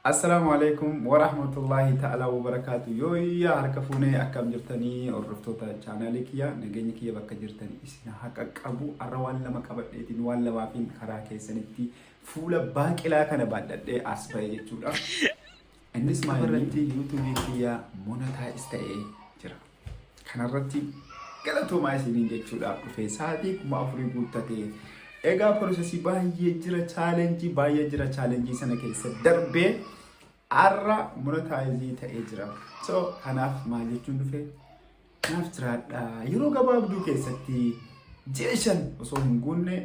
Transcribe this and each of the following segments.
Assalaamu alaikum warahmatullahi ta'ala wabarakaatu. Yooyyaa, harka fuunee, akkam jirtanii hordoftoota chaanaalii kiyya? Nageenya kiyya bakka jirtan isin haa qaqqabu. Har'a waan lama qabadheetiin, waan lamaafiin karaa keessanitti fuula baaqilaa kana baadhadhee as ba'e jechuudha. Innis maal irratti? YouTubeii kiyya monetize ta'ee jira. Kanarratti galatoomaa isiniin jechuudhaaf dhufe. Sa'aatii 4000 guuttatee. Egaa processii baay'ee jira, challengeii baay'ee jira. Challengeii sana keessa darbee har'a monetize ta'ee jira. So kanaaf maal jechuun dhufe? Naaf jiraadha. Yeroo gabaabduu keessatti, ji'a 5 osoo hin guunne,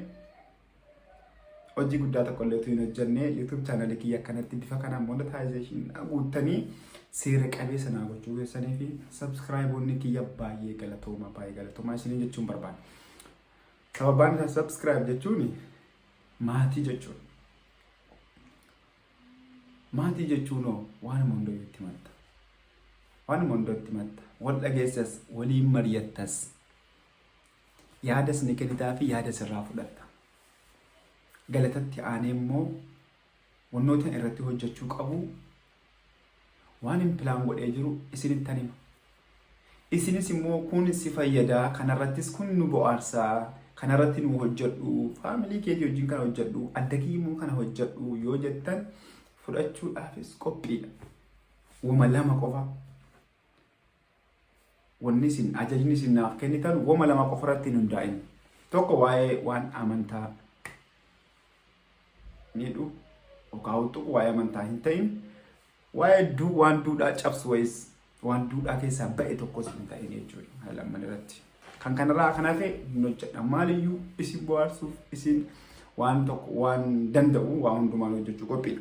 hojii guddaa tokko illee hin hojjenne, YouTube channelii kiyya akkanatti bifa kanaan monetization guuttanii seera qabeessa naa gochuu keessanii fi subscribeonni kiyya baay'ee galatooma, baay'ee galatooma isiniin jechuun barbaada. Sababaan isaa subscribe jechuun maatii jechuudha. Maatii jechuun hoo waanuma hundayyuu itti himatta. Waanuma hunda itti himatta. Wal dhageessas, waliin mari'attas. Yaadas ni kennitaa fi yaada sirraa fudhatta. Galatatti aanee immoo wannoota irratti hojjechuu qabu, waan hin plan godhee jiru isinittan hima. Isinis immoo kun si fayyadaa, kanarrattis kun nu bohaarsaa, kanarratti nu hojjedhu, family keetii wajjin kana hojjedhu, adda immoo kana hojjedhu yoo jettan fudhachuudhaafis qophiidha. Wama lama qofa. Wanni isin ajajni isin naaf kennitan wama lama qofa irratti hin hundaa'in. Tokko, waa'ee waan amantaa miidhu yookaan tuqu, waa'ee amantaa hin ta'in, waa'ee waan duudhaa cabsu wayis, waan duudhaa keessaa ba'e tokkos hin ta'in jechuudha. Haala lamman irratti. Kan kanarraa kan hafe hin hojjedha. Maaliyyuu isin bohaarsuuf isin waan tokko waan danda'u waa hundumaan hojjechuu qophiidha.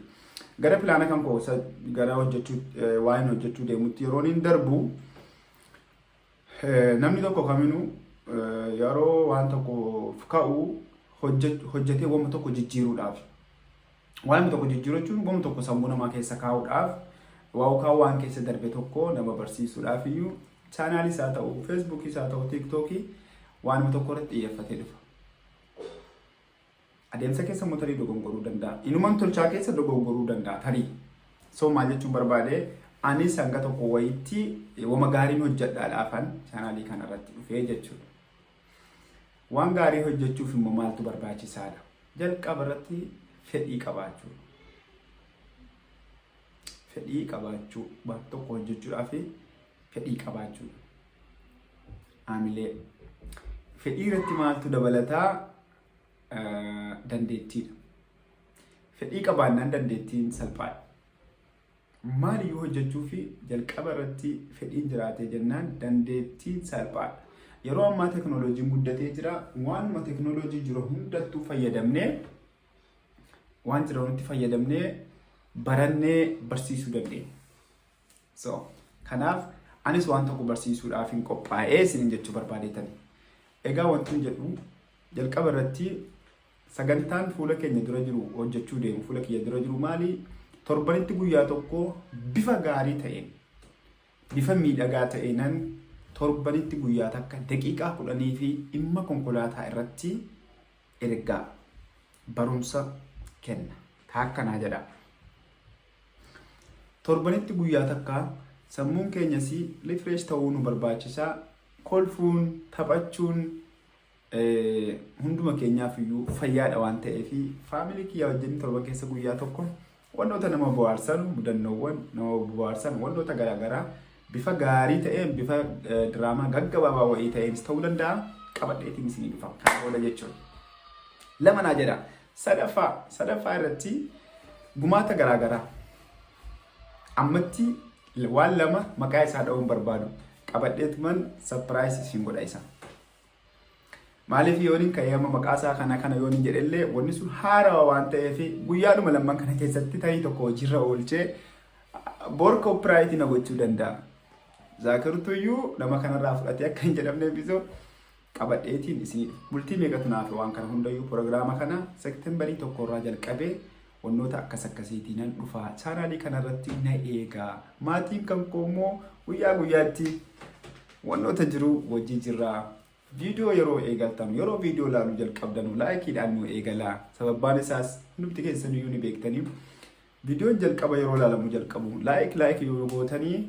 Gara plana kan koo gara hojjechuu, waa'een hojjechuu deemutti yeroon hin darbu, namni tokko kaminuu yeroo waan tokko ka'u hojjetee wanta tokko jijjiiruudhaaf. Waan tokko jijjiiruu jechuun wanta tokko sammuu namaa keessa kaa'uudhaaf, waa waan keessa darbe tokko nama barsiisuudhaaf iyyuu, channelii isaa ta'u, Facebookii isaa ta'u, TikTokii, waanuma tokko irratti xiyyeeffatee dhufa. Adeemsa keessa immoo tarii dogongoruu danda'a. Inuman tolchaa keessa dogongoruu danda'a tarii. So maal jechuun barbaade, anis hanga tokko wayitti wama gaariin hojjedhaadhaafan channelii kanarratti dhufee jechuudha. Waan gaarii hojjechuuf immoo maaltu barbaachisaadha? Jalqaba irratti fedhii qabaachuu. Fedhii qabaachuu, waan tokko hojjechuudhaaf fedhii qabaachuudha. Aamilee. Fedhii irratti maaltu dabalataa? Dandeettiidha. Fedhii qabaannaan dandeettiin salphaadha. Maaliyyuu hojjechuu fi jalqaba irratti fedhiin jiraatee jennaan dandeettiin salphaadha. Yeroo ammaa teknooloojiin guddatee jira. Waanuma teknooloojii jiru hundattuu fayyadamnee, waan jirutti fayyadamnee barannee barsiisuu dandeenya. So kanaaf anis waan tokko barsiisuudhaaf hin qophaa'ee isiniin jechuu barbaadeetani. Egaa wanti jedhu, jalqaba irratti sagantaan fuula keenya dura jiru, hojjechuu deemu, fuula kiyya dura jiru maali? Torbanitti guyyaa tokko bifa gaarii ta'een, bifa miidhagaa ta'eenan, torbanitti guyyaa takka daqiiqaa 10 fi dhimma konkolaataa irratti ergaa barumsa kenna. Taakkanaa jedha. Torbanitti guyyaa takka sammuun keenyas refresh ta'uu nu barbaachisaa. Kolfuun, taphachuun hunduma keenyaaf iyyuu fayyaadha waan ta'eef, family kiyyaa wajjin torban keessa guyyaa tokko wantoota nama bohaarsan, mudannoowwan nama bohaarsan, wantoota garaagaraa bifa gaarii ta'een, bifa diraamaa gaggabaabaa wayii ta'eenis ta'uu danda'a, qabadheetiin isinii dhufa kan oola jechuudha. Lama naa jedha. Sadaffaa irratti gumaata garaagaraa. Ammatti waan lama maqaa isaa dha'uun barbaadu. Qabadheetuman surprise isin godha isa. Maaliif, yoon ka'ee amma maqaa isaa kana kana yoon jedhellee, wanni sun haarawaa waan ta'eef, guyyaadhuma lamman kana keessatti ta'ii tokko hojiirra oolchee bor copyrightii na gochuu danda'a. Zaakirtuyyuu nama kanarraa fudhatee akka hin jedhamneef isoo qabadheetiin isinii bultii meeqatu naaf waan kana hundayyuu proogiraama kana Septemberii 1 irraa jalqabee wantoota akkas akkasiitiin nan dhufa. Channelii kanarratti na eegaa. Maatiin kan koo immoo guyyaa guyyaatti wantoota jiru wajjin jirra. Viidiyoo yeroo eegaltan, yeroo viidiyoo ilaaluu jalqabdanu likeiidhaan nu eegalaa. Sababbaan isaas hundumti keessan iyyuu ni beektanii. Viidiyoon jalqaba yeroo ilaalamu jalqabu like like yoo gootanii,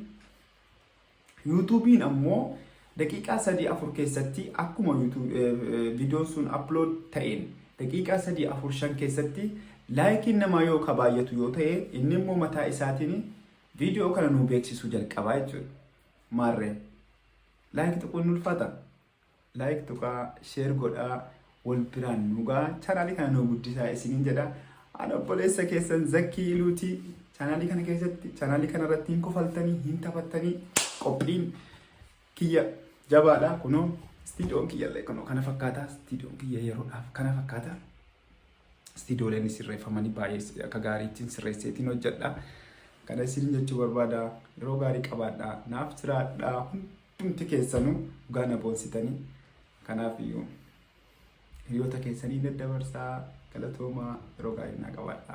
YouTubeiin ammoo daqiiqaa 3 4 keessatti, akkuma viidiyoon sun upload ta'een daqiiqaa 3 4 5 keessatti likeiin namaa yoo ka baay'atu yoo ta'e, inni immoo mataa isaatiin viidiyoo kana nu beeksisuu jalqabaa jechuudha. Maarree, like tuquun ulfaata. Like tuqaa, share godhaa, wal biraan nugaa, chaanaalii kana nu guddisaa isiniin jedha. Ana obboleessa keessan Zakkii Iluutii. Chaanaalii kana keessatti, chaanaalii kana irratti hin kofaltanii, hin taphattanii. Qophiin kiyya jabaadha. Kunoo istiidiyoon kiyyallee kunoo kana fakkaata. Istiidiyoon kiyya yeroodhaaf kana fakkaata. Istiidiyooleen sirreeffamanii baay'ee akka gaariitti sirreesseetiin hojjedha. Kana isiniin jechuu barbaada. Yeroo gaarii qabaadha. Naaf jiraadha. Hundumti keessanuu dhugaa na boonsitanii. Kanaaf iyyuu hiriyoota keessanii daddabarsaa. Galatoomaa, yeroo gaarii naa qabaadha.